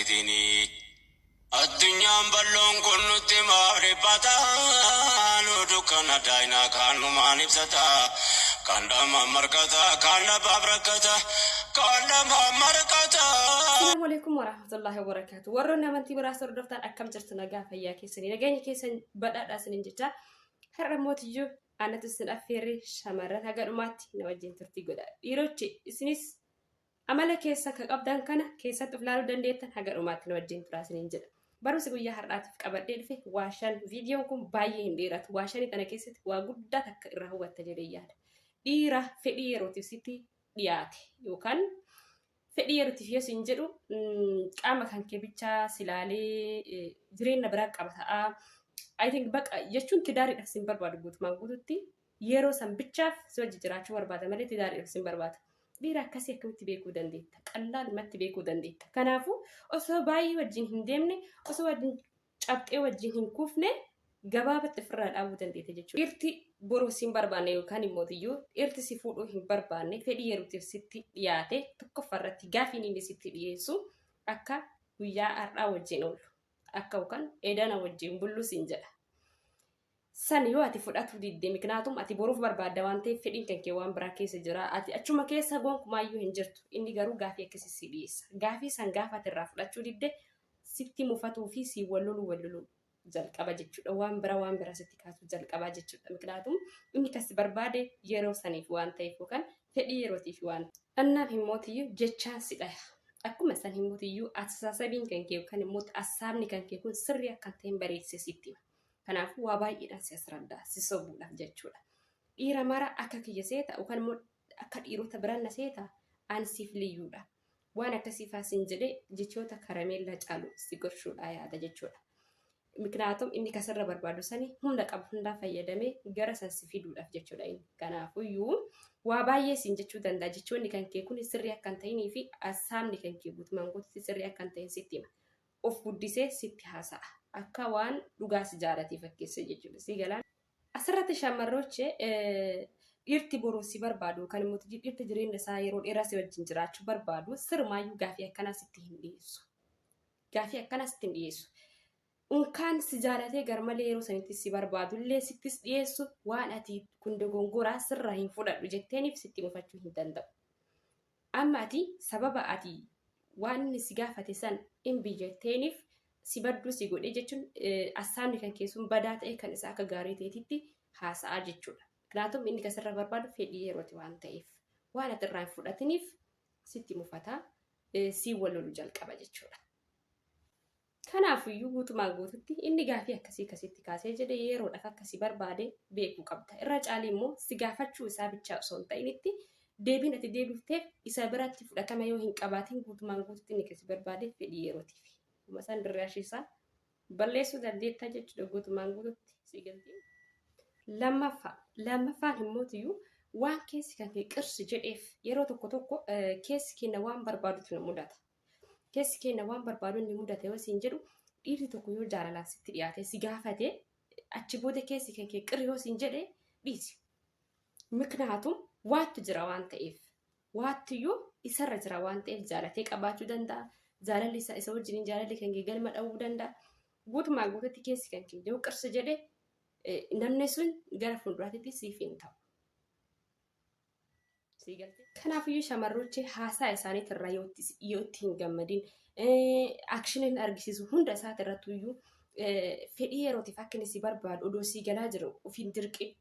keetiini. Addunyaan bal'oon kun nutti maaf dhiphata? Nu dukkana daayinaa kaan numaan ibsata. Kaan dhamaan markata, kaan lafaaf rakkata, kaan lamaan markata. Assalamu alaikum warahmatullahi wabarakatuh. Warroonni amantii biraas hordoftan akkam jirtu nagaa fayyaa keessanii nageenya keessan badhaadhaa isiniin jecha har'a mootiyyuu anatu isin affeerre shamarran haga dhumaatti na wajjin turtii godha. Dhiirochi isinis Amala keessa ka qabdan kana keessatti of laaluu dandeettan haga dhumaatti na wajjin turaa isiniin jedha. Barumsi guyyaa har'aatiif qabadhee dhufe waa shan viidiyoon kun baay'ee hin dheeratu. Waa shanii tana keessatti waa guddaa takka irraa hubatta jedhee yaada. Dhiira fedhii yerootiif sitti dhiyaate yookaan fedhii yerootiif yoo siin jedhu qaama kan kee bichaa silaalee jireenya biraa qaba ta'a. I think baqa jechuun tidaariidhaaf sin barbaadu guutumaan guututti Yeroo san bichaaf si wajji jiraachuu barbaada malee tidaariidhaaf sin barbaada. Dhiira akkasii akkamitti beekuu dandeetta? Qallaalumatti beekuu dandeetta. Kanaafuu osoo baay'ee wajjin hin deemne, osoo wajjin cabxee wajjin hin kuufne gabaabatti ofirraa dhaabuu dandeetta jechuudha. Dhiirti boruu si hin barbaanne yookaan immoo iyyuu dhiirti si fuudhuu hin barbaanne fedhii yerootiif sitti dhiyaate tokkoffaa irratti gaafiin inni sitti dhiyeessu akka guyyaa har'aa wajjin oolu akka yookaan edana wajjin bullu siin jedha. San yoo ati fudhatuu didde miknaatum ati boruuf barbaadda waan ta'eef fedhiin kan kee waan biraa keessa jira. Ati achuma keessa gonkumaayyuu hin jirtu. Inni garuu gaafii akkasii si dhiyeessa. Gaafii san gaafa ati irraa fudhachuu didde sitti mufatuu fi siin wal loluu wal loluu jalqaba jechuudha. Waan bira waan bira sitti kaasuu jalqabaa jechuudha. Miknaatum inni kan si barbaade yeroo saniif waan ta'eef yookaan fedhii yerootiif waan Annaaf himmootiyyuu jechaan si dhaya. Akkuma san himmootiyyuu asasaasabiin kan kee yookaan immoo assaabni kan kee kun sirrii akka hin ta'in bareechise sitti hima. Kanaafuu waa baay'eedhaan si asraddaa, si sobuudhaaf jechuudha. Dhiira mara akka kiyya seeta yookaan immoo akka dhiirota biraan na seeta an siif liyyuudha. Waan akkasii faa siin jedhee jechoota karameellaa caalu si gorshuudhaa yaada jechuudha. Miknaatum inni kasirra barbaadu sani humna qabu hundaa fayyadamee gara san si fiduudhaaf jechuudha inni. Kanaafuyyuu waa baay'ee siin jechuu danda'a. Jechoonni kan kee kun sirrii akka hin ta'inii fi assaabni kan kee guutumaan guututti sirrii akka hin ta'in sitti hima. Of guddisee sitti haasa'a. Akka waan dhugaa si jaalatee fakkeessee jechuudha. Si galaan. Asirratti shamarroche dhiirti boruu si barbaadu yookaan immoo dhiirti jireenya isaa yeroo dheeraa si wajjin jiraachuu barbaadu sirumaayyuu gaafii akkanaa sitti hin dhiyeessu. Gaafii akkanaa sitti hin dhiyeessu. Unkaan si jaalatee garmalee yeroo sanitti si barbaadu illee sittis dhiyeessu waan ati kun dogongoraa sirraa hin fudhadhu jetteeniif sitti mufachuu hin danda'u. Amma ati sababa ati waan inni si gaafate san hin biyyatteeniif si badduu si godhee jechuun assaabni kan keessuun badaa ta'e kan isaa akka gaarii ta'eetitti haasa'aa jechuudha. Kanaafuu inni kan sirraa barbaadu fedhii yerooti waan ta'eef waan ati irraa hin fudhatiniif sitti mufataa siin wal loluu jalqaba jechuudha. Kanaafuyyuu guutumaan guututti inni gaafii akkasii akkasitti kaasee jedhe yeroodhaaf akka si barbaade beekuu qabda. Irra caalii immoo si gaafachuu isaa bichaa osoo hin ta'initti deebiin ati deebifteef isa biratti fudhatama yoo hin qabaatin guutumaan guututti inni kan si barbaade fedhii yerootiifi. Akkuma isaan dirraashii isaa balleessuu dandeettaa jechuudha guutumaan guututti si galti. Lammaffaa lammaffaan immootiyyuu waan keessi kan kee qirsi jedheef yeroo tokko tokko keessi keenya waan barbaadutu nu mudata. Keessi keenya waan barbaadu inni mudate yoo siin jedhu dhiirri tokko yoo jaalalaan sitti dhiyaate si gaafate achi booda keessi kan kee qirri yoo siin jedhe dhiisi. Miknaatum waattu jira waan ta'eef waattuyyuu isarra jira waan ta'eef jaalatee qabaachuu danda'a. Jaalalli isaa isa wajjiniin jaalalli kan kee galma dha'uu danda'a. Guutumaan guututti keessi kan kee yoo qirsi jedhe namni sun gara fuulduraatti siif hin ta'u. Sii galtee? Kanaafiyyuu shamarrochi haasaa isaaniitirraa yoo itti hin gammadin akshiniin argisiisu hunda isaatirrattu iyyuu fedhii yerootiif akka inni si barbaadu odoo sii galaa jiru of hin dirqin.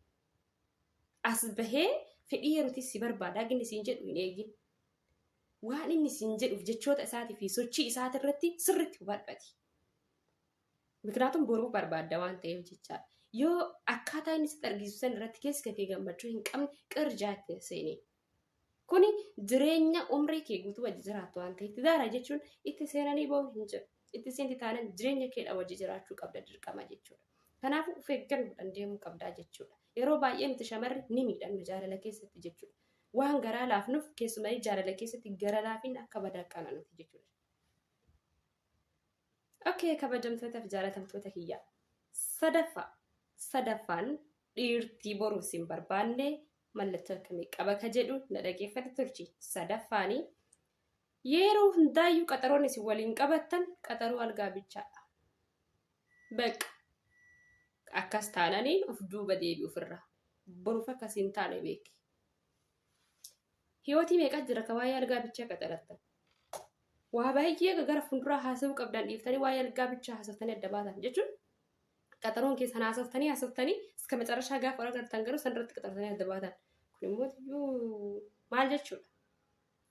As bahee fedhii yerootiif si barbaada akka inni siin jedhu hin eegin. Waan inni siin jedhuuf jechoota isaatii fi sochii isaatirratti sirriitti hubadhu ati. Miknaatum boruu barbaadda waan ta'eef jechaadha. Yoo akkaataa inni sitti argisiisu san irratti keessi kan kee gammachuu hin qabne qirjaa itti hin seeniin. Kuni jireenya umrii kee guutuu wajji jiraattu waan ta'eef tidaara jechuun itti seenanii ba'uun hin jiru. Itti seenti taanan jireenya keedha wajji jiraachuu qabda dirqama jechuudha. Kanaafuu of eeggannoodhaan deemuu qabdaa jechuudha. Yeroo baay'ee nuti shamarri ni miidhamna jaalala keessatti jechuudha. Waan garaa laafnuuf keessumaa jaalala keessatti gara laafinna akka badaa qabna nuti jechuudha. Okay, kabajamtoota fi jaalatamtoota kiyya. Sadaffaa. Sadaffaan dhiirtii boruu sin barbaanne mallattoo akkamii qaba ka jedhu na dhageeffate tolchi. Sadaffaani Yeroo hundaayyuu qaxaroon isin waliin qabattan qaxaroo algaa bichaadha. Baqa akkas taananiin of duuba deebi ofirraa. Boruuf akkas hin taane beeki. Hiyootii meeqa jira ka waa'ee algaa bichaa qaxarattan? Waa baay'ee gara fuulduraa haasa'uu qabdan dhiiftanii waa'ee algaa bichaa haasoftanii adda baatan jechuun qaxaroon keessan haasoftanii haasoftanii iska macarashaa gaafa agartan garuu san irratti qaxartanii adda baatan. Kun immoo iyyuu maal jechuudha?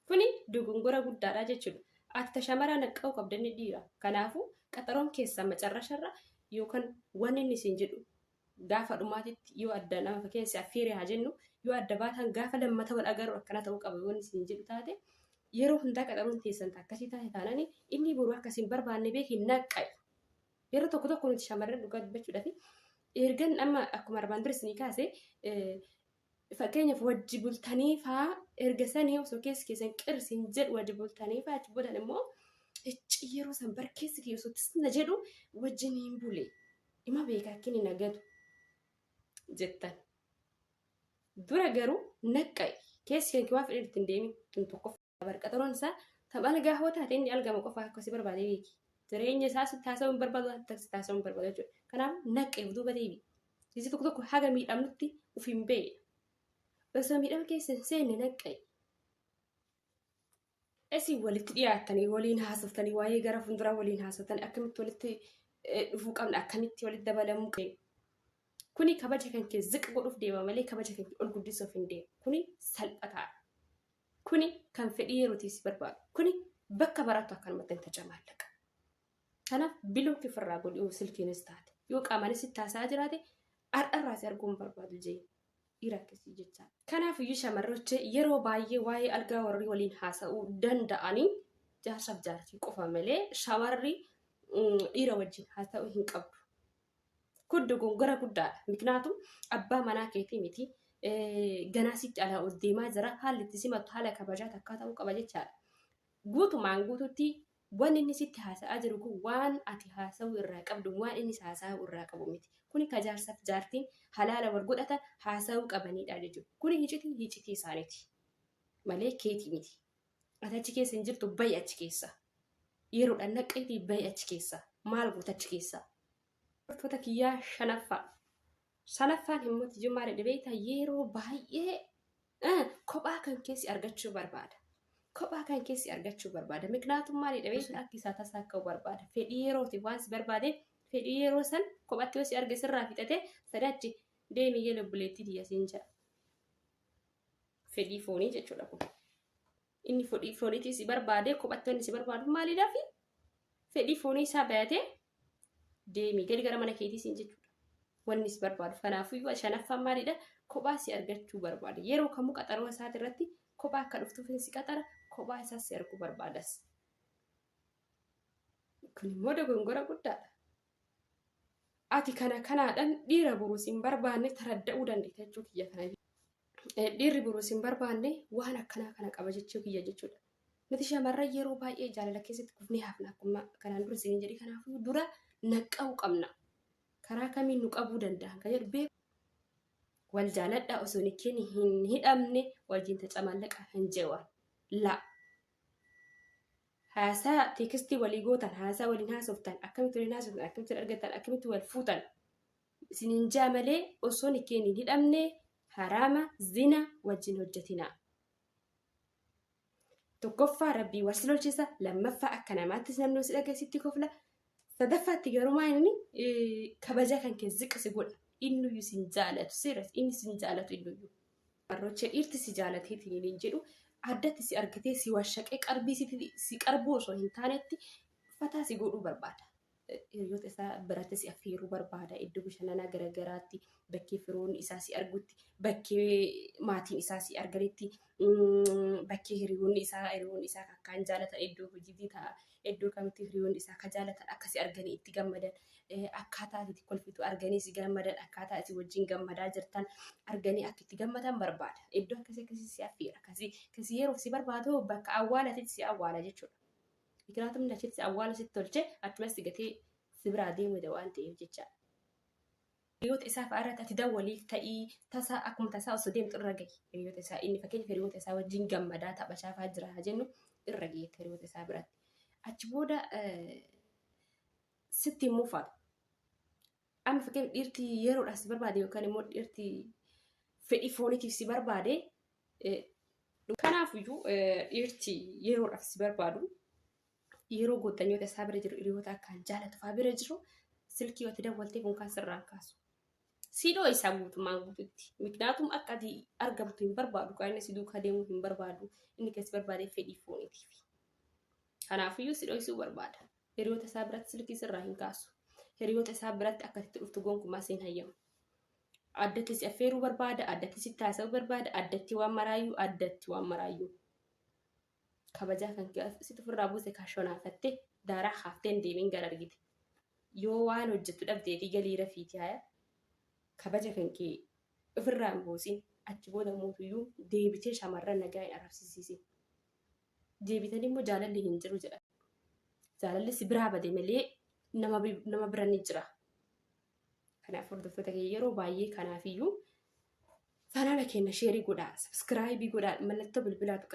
Kuni dogongora guddaadha jechuudha. Ati shamaraa naqqa'uu qabdanni dhiira. Kanaafuu qaxaroon keessan macarrasharra yookaan wanni inni isin jedhu gaafa dhumaatitti yoo adda nama fakkeenya affeeree haa jennu, yoo adda baatan gaafa lammata wal agarru akkana ta'uu qaba yoo inni isin jedhu taate, yeroo hundaa qaxaroon teessan akkasii taate taanani inni boru akkasiin barbaanne beeki naqqa'i. Yeroo tokko tokko nuti shamarran dhugaa dubbachuudhaaf ergan amma akkuma armaan dura isinii kaase, fakkeenyaaf wajji bultanii faa erga sanii osoo keessi keessan qirsiin jedhu wajji bultanii faa achi boodan immoo icci yeroo san barkeessi kiyya osoo tisna jedhu wajjin hin bule ima beekaa akka inni nagatu jettan. Dura garuu naqqa'i, keessi kan kee waan fedhe ittiin deemi tun tokko barqaxaroon isaa tapha algaa hoo taate inni algama qofa akkasii barbaade beeki. Jireenya isaa sitti haasa'uu hin barbaadu, waan sitti haasa'uu hin barbaadu jechuudha. Kanaaf naqqa'e, duuba deebi. Isi tokko tokko haga miidhamnutti uf hin beekne. Osoo miidhama keessa hin seenne naqqa'e. Isin walitti dhiyaattanii waliin haasoftanii, waa'ee gara fuulduraa waliin haasoftanii, akkamitti walitti dhufuu qabna, akkamitti walitti dabalamuu qabna. Kuni kabaja kan kee ziqa godhuuf deema malee kabaja kan kee ol guddisuuf hin deemu. Kuni salphataadha. Kuni kan fedhii yerootiif si barbaadu. Kuni bakka barattu akkanumatti hin tacamaallaqa. Kanaaf block ofirraa godhi. Yoo silkiinis taate, yoo qaamaanis sitti haasa'aa jiraate, har'arraa si arguu hin barbaadu jee dhiira akkasii jecha. Kanaaf iyyuu shamarroche yeroo baay'ee waa'ee algaa warri waliin haasa'uu danda'anii jaarsaaf jaartii qofa malee shamarri dhiira wajjin haasa'uu hin qabdu. Kun dogongora guddaadha. Miknaatum abbaa manaa keetii miti. Ganaa sitti alaa ol deemaa jira. Haalli itti simattu haala kabajaa takkaa ta'uu qaba jechaadha. Guutumaan guututti wanni inni sitti haasa'aa jiru kun waan ati haasa'uu irraa qabdu, waan inni haasa'uu irraa qabu miti. Kuni ka jaarsaaf jaartiin halaala wal godhatan haasa'uu qabanidha jechuudha. Kuni hicitii hicitii isaaniiti malee keetii miti. Ati achi keessa hin jirtu, bahi achi keessa. Yeroodhaan naqqeetii bahi achi keessa. Maal goota achi keessa? Hordoftoota kiyyaa, shanaffaa. Shanaffaan immoo tijummaa dhedhebeeta yeroo baay'ee kophaa kan keessi argachuu barbaada. Kophaa kan keessi argachuu barbaada. Miknaatum maali dhibee akka isaa tasaa ka'uu barbaada. Fedhii yerooti waan si barbaade, fedhii yeroo san kophatti yoo si arge sirraa fixate sadachi deemi yee lobbuleettii tiyya siin jedha. Fedhii foonii jechuudha kun. Inni fedhii fooniitii si barbaade, kophatti wanni si barbaadu maaliidhaafi? Fedhii foonii isaa bayatee deemi gadi gara mana keetii siin jechuudha. Wanni si barbaadu. Kanaafuu shanaffaan maalidha? Kophaa si argachuu barbaada. Yeroo kamuu qaxaroo isaati irratti kophaa akka dhuftuuf si qaxara, kophaa isaas si arguu barbaadas. Kun immoo dogongora guddaadha. Ati kana kanaadhaan dhiira boruu si hin barbaanne taradda'uu dandeetta jechuu kiyya kana. Dhiirri boruu si hin barbaanne waan akkanaa kana qaba jechuu kiyya jechuudha. Nuti shamarran yeroo baay'ee jaalala keessatti kufnee hafna akkuma kanaan dura isiniin jedhi. Kanaafuu dura naqqa'uu qabna. Karaa kamiin nu qabuu danda'an kan jedhu beeku. Wal jaaladhaa, osoo nikkeen hin hidhamne wajjin tacamallaqa hin jeewwan. La. Haasaa text walii gootan, haasaa waliin haasoftan, akkamitti waliin haasoftan, akkamitti wal argattan, akkamitti wal fuutan isiniin jaa malee osoo nikkeen hin hidhamne haraama zina wajjin hojjetinaa. Tokkoffaa rabbii wal si lolchisa, lammaffaa akka namaattis namni si dhageessitti kofla, sadaffaatti garuu inni kabaja kan kee ziqa si godha. Innuyyuu sin jaalatu, seeras inni sin jaalatu innuyyuu. Barrochee, dhiirti si jaalateetiin hin jedhu, addatti si argatee si washaqee qarbii si qarbuu osoo hin taanetti fataa si godhuu barbaada. Hiriyoota isaa biratti si affeeruu barbaada. Iddoo bashannanaa garaagaraatti, bakkee firoonni isaa si argutti, bakkee maatiin isaa si arganitti, bakkee hiriyoonni isaa akkaan jaalatan, iddoo hojiitii ta'a. Iddoo kamitti hiriyoonni isaa akka jaalatan akka si arganii itti gammadan, akkaataa ati kolfitu arganii si gammadan, akkaataa ati wajjin gammadaa jirtan arganii akka itti gammadan barbaada. Iddoo akkasii akkasii si affeera. Akkasii akkasii yeroo si barbaadu bakka awwaalaatitti si awwaala jechuudha. Miknaatum achitti awwaala sitti tolchee achumas si gatee si biraa deemu waan ta'eef jecha. Hiriyoota isaa fa'aa irratti ati dawwaliif ta'ii tasaa akkuma tasaa osoo deemtu irra gahi. Hiriyoota isaa inni, fakkeenya, hiriyoota isaa wajjin gammadaa taphachaa fa'aa jira haa jennu. irra geette hiriyoota isaa biratti. Achi booda sitti hin muufatu. Amma fakkeenyaaf dhiirti yeroodhaaf si barbaade yookaan immoo dhiirti fedhii fooniitiif si barbaade, kanaafiyyuu dhiirti yeroodhaaf si barbaadu yeroo gooddanyoota isaa bira jiru, hiriyoota akkaan jaalatu fa'aa bira jiru, silkii yoo itti dawwaltee kun sirraan kaasu. Siidhoo isaa guutummaan guututti. Miknaatum akka ati argamtu hin barbaadu. Kan inni si duukaa deemuu hin barbaadu. Inni kan si barbaade fedhii fooniitiif. Kanaafiyyuu si dhoksuu barbaada. Hiriyoota isaa biratti silkii sirraa hin kaasu. Hiriyoota isaa biratti akka itti dhuftu gonkumaa siin hayyamu. Addatti si affeeruu barbaada, addatti si taasisuu barbaada, addatti waan maraayyuu, addatti waan maraayyuu. Kabajaa kan sitti ofirraa buuse kaashonaafattee daaraa haaftee hin deemin gara argite. Yoo waan hojjettu dhabdeetii galii rafiiti haya. Kabaja kan kee ofirraa hin buusin, achi booda mootuyyuu deebitee shamarran nagaa hin arrabsiisisin. Deebitanii immoo jaalalli hin jiru jedha. Jaalalli si biraa bade malee nama bira ni jira. Kanaaf hordoftoota kee yeroo baay'ee kanaafiyyuu chaanaala keenya share godhaa, subscribe godhaa, mallattoo bilbilaa tuqaa.